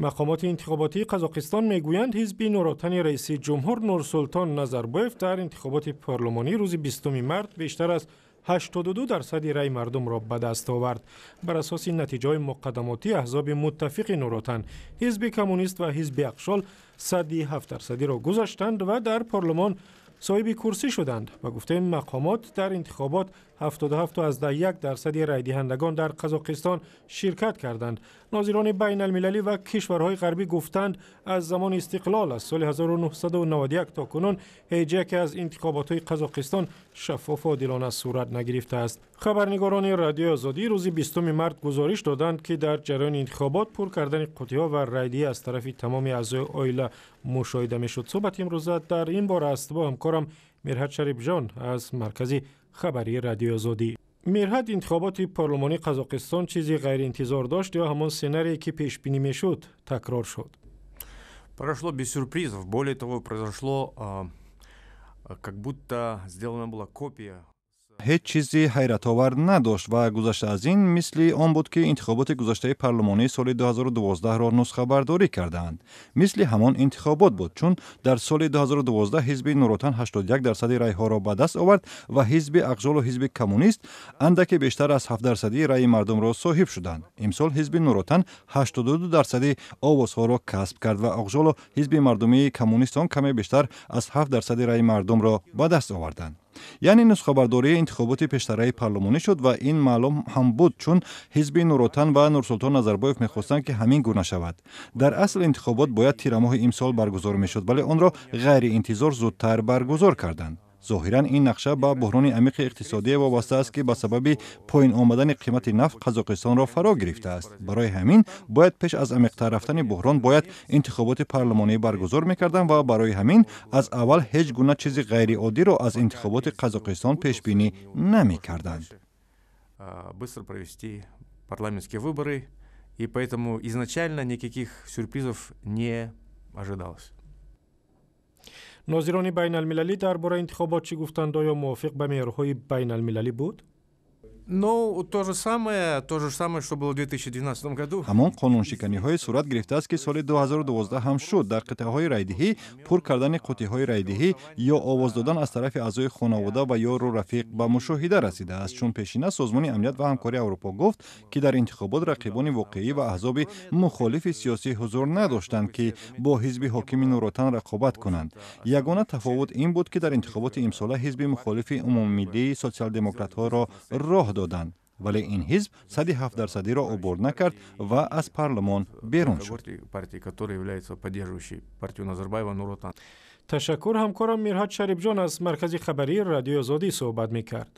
Мақомоти интихоботии Қазоқистон мегӯянд, ҳизби Нуротани раиси ҷумҳур Нурсултон Назарбоев дар интихоботи парлумонӣ рӯзи 20 март бештар аз 82 дарсади раъи мардумро ба даст овард. Бар асоси натиҷаҳои муқаддамотӣ, аҳзоби муттафиқи Нуротан, Ҳизби Коммунист ва Ҳизби Ақшол, садди 7 дарсадиро гузаштанд ва дар парлумон соҳиби курсӣ шуданд. Ба гуфтаи мақомот, дар интихобот 77,1 дарсади райдиҳандагон дар Қазоқистон ширкат карданд. Нозирони байналмилалӣ ва кишварҳои ғарбӣ гуфтанд, аз замони истиқлол, аз соли 1991 то кунун, ҳеҷ яке аз интихоботҳои Қазоқистон шаффофу одилона сурат нагирифтааст. Хабарнигорони Радиои Озодӣ рӯзи 20 март гузориш доданд, ки дар ҷараёни интихобот пур кардани қуттиҳо ва райдиҳӣ аз тарафи тамоми аъзои оила мушоҳида мешуд. Суҳбати имрӯза дар ин бора аст бо ҳамкорам Мирҳат Шарифҷон аз маркази хабарии Радиои Озодӣ. Мирҳат, интихоботи парлумонии Қазоқистон чизи ғайриинтизор дошт ё ҳамон сценарие, ки пешбинӣ мешуд, такрор шуд? Прошло без сюрпризов. Более того, произошло, как будто сделана была копия. Ҳеҷ чизи ҳайратовар надошт ва гузашта аз ин, мисли он буд, ки интихоботи гузаштаи парлумонии соли 2012-ро нусхабардорӣ кардаанд. Мисли ҳамон интихобот буд, чун дар соли 2012 ҳизби Нуротан 81 дарсади райҳоро ба даст овард ва ҳизби Ақжолу ҳизби Коммунист андаке бештар аз 7 дарсади раъи мардумро соҳиб шуданд. Имсол ҳизби Нуротан 82 дарсади овозҳоро касб кард ва Ақжолу ҳизби мардумии коммунистон каме бештар аз 7 дарсади раъи мардумро ба даст оварданд. Яъне нусхабардории интихоботи пештараи парлумонӣ шуд ва ин маълум ҳам буд, чун ҳизби Нуротан ва Нурсултон Назарбоев мехостанд, ки ҳамин гуна шавад. Дар асл интихобот бояд тирамоҳи имсол баргузор мешуд, вале онро ғайриинтизор зудтар баргузор карданд. Зоҳиран, ин нақша ба буҳрони амиқи иқтисодие вобаста аст, ки ба сабаби поин омадани қимати нафт Қазоқистонро фаро гирифтааст. Барои ҳамин бояд пеш аз амиқтар рафтани буҳрон бояд интихоботи парлумонӣ баргузор мекарданд ва барои ҳамин аз аввал ҳеҷ гуна чизи ғайриоддиро аз интихоботи Қазоқистон пешбинӣ намекарданд. Быстро провести парламентские выборы, и поэтому изначально никаких сюрпризов не ожидалось. Нозирони байналмилалӣ дар бораи интихобот чӣ гуфтанд? Оё мувофиқ ба меъёрҳои байналмилалӣ буд? Ну, то же самое, что было в 2012 году. Ҳамон қонуншиканиҳое сурат гирифтааст, ки соли 2012 ҳам шуд. Дар қитъаҳои райдиҳӣ пур кардани қуттиҳои райдиҳӣ ё овоз додан аз тарафи аъзои хонавода ва ёру рафиқ ба мушоҳида расидааст. Чун пешина Созмони Амният ва Ҳамкории Аврупо гуфт, ки дар интихобот рақибони воқеӣ ва аҳзоби мухолифи сиёсӣ ҳузур надоштанд, ки бо ҳизби ҳокими Нуротан рақобат кунанд. Ягона тафовут ин буд, ки дар интихоботи имсола ҳизби мухолифи Умумимиллии Социал-демократҳоро роҳ доданд, вале ин ҳизб садди 7 дарсадиро убур накард ва аз парлумон берун шуд. Партии, которая является поддерживающей партию Назарбаева Нур Отан. Ташаккур. Ҳамкорам Мирҳат Шарифҷон аз маркази хабарии Радиои Озодӣ суҳбат мекард.